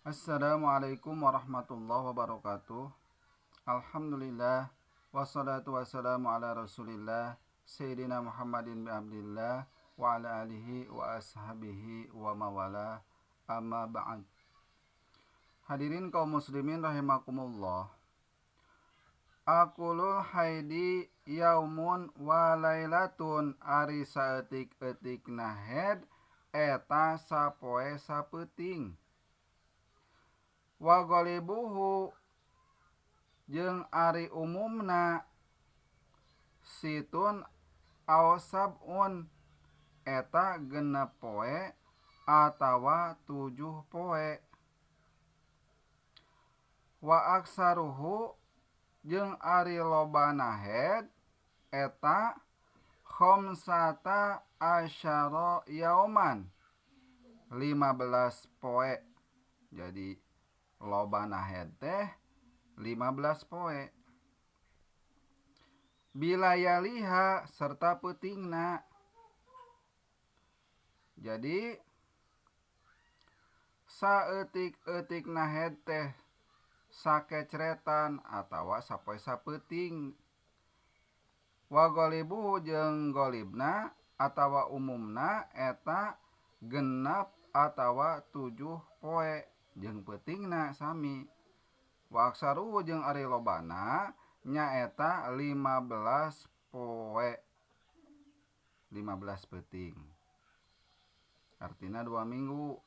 Assalamualaikum warahmatullahi wabarakatuh. Alhamdulillah wassalatu wassalamu ala Rasulillah Sayyidina Muhammadin bi Abdillah wa ala alihi wa ashabihi wa mawala, amma ba'd. Hadirin kaum muslimin rahimakumullah. Aqallul haidi yaumun wa lailatun, ari saeutik-eutikna haid eta sapoe sapeuting. Wa ghalibuhu jeung ari umumna sittun aw sab'un eta 6 poe atawa 7 poe. Wa aksaruhu jeung ari lobana haid eta khamsata asyara yauman, 15 poe. Jadi lobana haid teh 15 poe. Bilayaliha serta peutingna. Jadi saeutik-eutikna haid teh sakecretan atawa sapoe sapeuting. Wa ghalibu jeung ghalibna atawa umumna eta 6 atawa 7 poe jeung peutingna sami. Wa aksaruhu jeung ari lobana nyaeta 15 poe, 15 peuting, artina 2 minggu.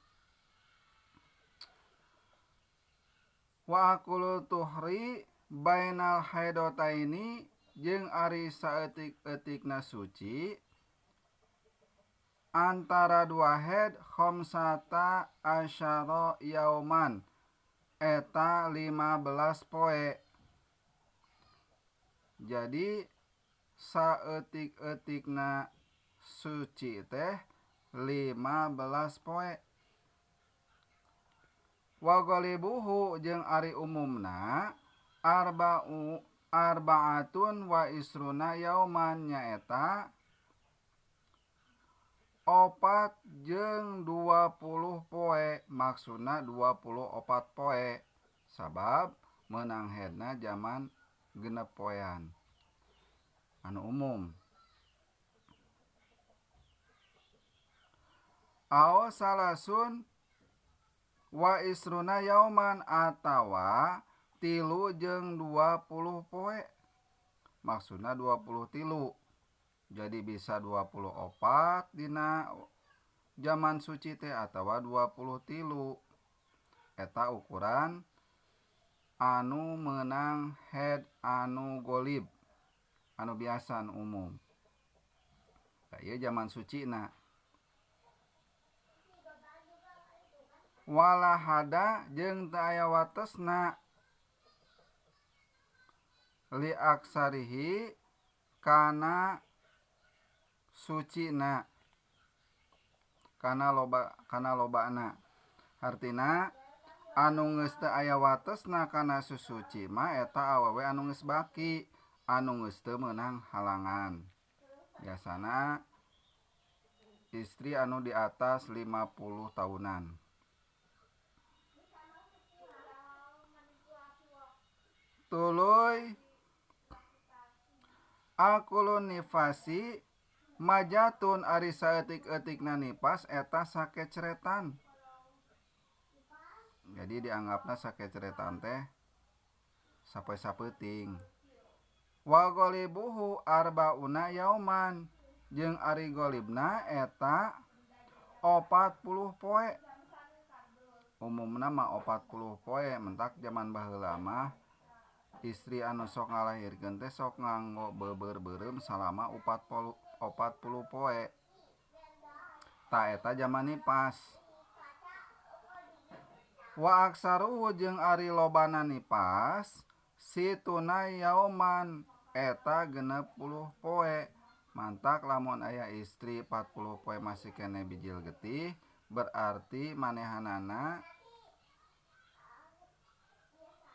Wa aqulu tuhri bainal haidotaini jeung ari saeutik-eutikna suci antara dua haid khamsata asyara yauman eta 15 poe. Jadi saeutik-eutikna suci teh 15 poe. Wa ghalibuhu jeung ari umumna arba'atun wa isruna yauman nyaeta 4 jeung 20 poe, maksudna 24 poe, sabab meunang haidna zaman 6 poean anu umum. Aw salasun wa isruna yauman atawa 3 jeung 20 poe, maksudna 23. Jadi bisa 24 dina zaman suci teh atawa 23. Eta ukuran anu meunang haid anu golib, anu biasa anu umum. Tah ieu zaman sucina. Wala hada jeung teu aya watesna li aksarihi kana sucina, kana loba, kana lobana. Hartina anu geus teu aya watesna kana susuci mah eta awewe anu geus baki, anu geus teu meunang halangan. Biasana istri anu di atas 50 tahunan. Tuluy aqulun nifasi majatun ari saeutik-eutikna nifas eta sakecretan. Jadi dianggapna sakecretan teh sapoe sapeuting. Wa ghalibuhu arbauna yauman jeung ari ghalibna eta 40 poe. Umumna mah 40 poe, mentak zaman baheula mah istri anu sok ngalahirkeun teh sok nganggo beubeur beureum salama 40 poe. Ta eta zaman nifas. Wa aksaruhu jeung ari lobana nifas situna yauman eta 60 poe. Mantak lamun aya istri 40 poe masih keneh bijil getih, berarti manehanana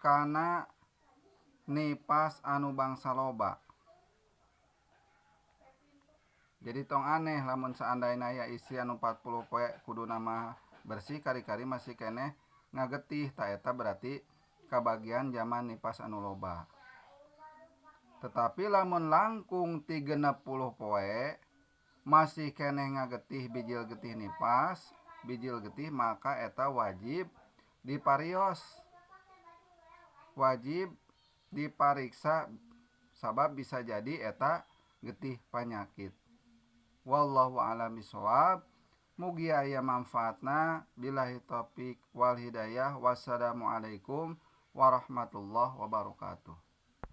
kana nifas anu bangsa loba. Jadi tong aneh lamun seandaina aya istri anu 40 poe kudu nama bersih kari-kari masih keneh Ngagetih tah eta berarti kabagian zaman nipas anu loba. Tetapi lamun langkung ti 60 poe masih keneh ngagetih bijil getih nipas, bijil getih, maka eta wajib diparios, wajib dipariksa, sabab bisa jadi eta getih panyakit. Wallahu a'lam bishawab. Mugi aya manfaatna. Billahi taufik wal hidayah. Wassalamualaikum warahmatullahi wabarakatuh.